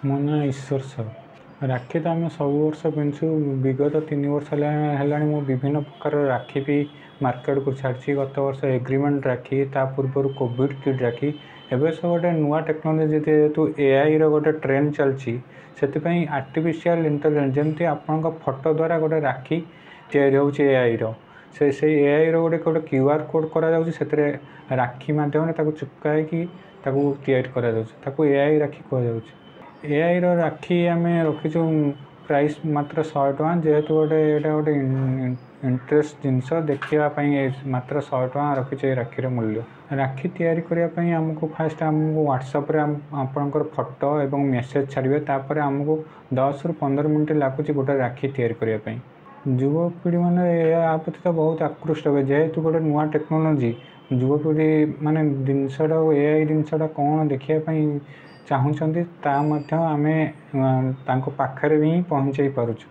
ମୋ ନାଁ ଈଶ୍ୱର ସାହୁ। ରାକ୍ଷୀ ତ ଆମେ ସବୁ ବର୍ଷ ପିନ୍ଧୁଛୁ। ବିଗତ 3 ବର୍ଷ ହେଲାଣି ମୁଁ ବିଭିନ୍ନ ପ୍ରକାର ରାକ୍ଷୀ ବି ମାର୍କେଟକୁ ଛାଡ଼ିଛି। ଗତ ବର୍ଷ ଏଗ୍ରିମେଣ୍ଟ ରାକ୍ଷୀ, ତା ପୂର୍ବରୁ କୋଭିଡ଼ କିଟ୍ ରାକ୍ଷୀ। ଏବେ ସବୁ ଗୋଟେ ନୂଆ ଟେକ୍ନୋଲୋଜି, ଯେହେତୁ ଏଆଇର ଗୋଟେ ଟ୍ରେଣ୍ଡ ଚାଲିଛି, ସେଥିପାଇଁ ଆର୍ଟିଫିସିଆଲ ଇଣ୍ଟେଲିଜେନ୍ସ, ଯେମିତି ଆପଣଙ୍କ ଫଟୋ ଦ୍ୱାରା ଗୋଟେ ରାକ୍ଷୀ ତିଆରି ହେଉଛି ଏଆଇର। ସେଇ ଏଆଇର ଗୋଟେ କ୍ୟୁଆର୍ କୋଡ଼୍ କରାଯାଉଛି, ସେଥିରେ ରାକ୍ଷୀ ମାଧ୍ୟମରେ ତାକୁ ଚିପକା ହେଇକି ତାକୁ ତିଆରି କରାଯାଉଛି। ତାକୁ ଏଆଇ ରାକ୍ଷୀ କୁହାଯାଉଛି। ଏଆଇର ରାକ୍ଷୀ ଆମେ ରଖିଛୁ ପ୍ରାଇସ୍ ମାତ୍ର 100 ଟଙ୍କା। ଯେହେତୁ ଗୋଟେ ଏଇଟା ଗୋଟେ ଇଣ୍ଟରେଷ୍ଟ ଜିନିଷ ଦେଖିବା ପାଇଁ, ମାତ୍ର 100 ଟଙ୍କା ରଖିଛୁ ଏ ରାକ୍ଷୀର ମୂଲ୍ୟ। ରାକ୍ଷୀ ତିଆରି କରିବା ପାଇଁ ଆମକୁ ଫାଷ୍ଟ ଆମକୁ ହ୍ୱାଟ୍ସଆପ୍ରେ ଆପଣଙ୍କର ଫଟୋ ଏବଂ ମେସେଜ୍ ଛାଡ଼ିବେ। ତାପରେ ଆମକୁ 10ରୁ 15 ମିନିଟ୍ ଲାଗୁଛି ଗୋଟେ ରାକ୍ଷୀ ତିଆରି କରିବା ପାଇଁ। ଯୁବପିଢ଼ିମାନେ ଏହା ପ୍ରତି ତ ବହୁତ ଆକୃଷ୍ଟ ହେବେ, ଯେହେତୁ ଗୋଟେ ନୂଆ ଟେକ୍ନୋଲୋଜି। ଯୁବପିଢ଼ି ମାନେ ଜିନିଷଟାକୁ, ଏଆଇ ଜିନିଷଟା କ'ଣ ଦେଖିବା ପାଇଁ ଚାହୁଁଛନ୍ତି, ତା ମଧ୍ୟ ଆମେ ତାଙ୍କ ପାଖରେ ବି ହିଁ ପହଞ୍ଚାଇ ପାରୁଛୁ।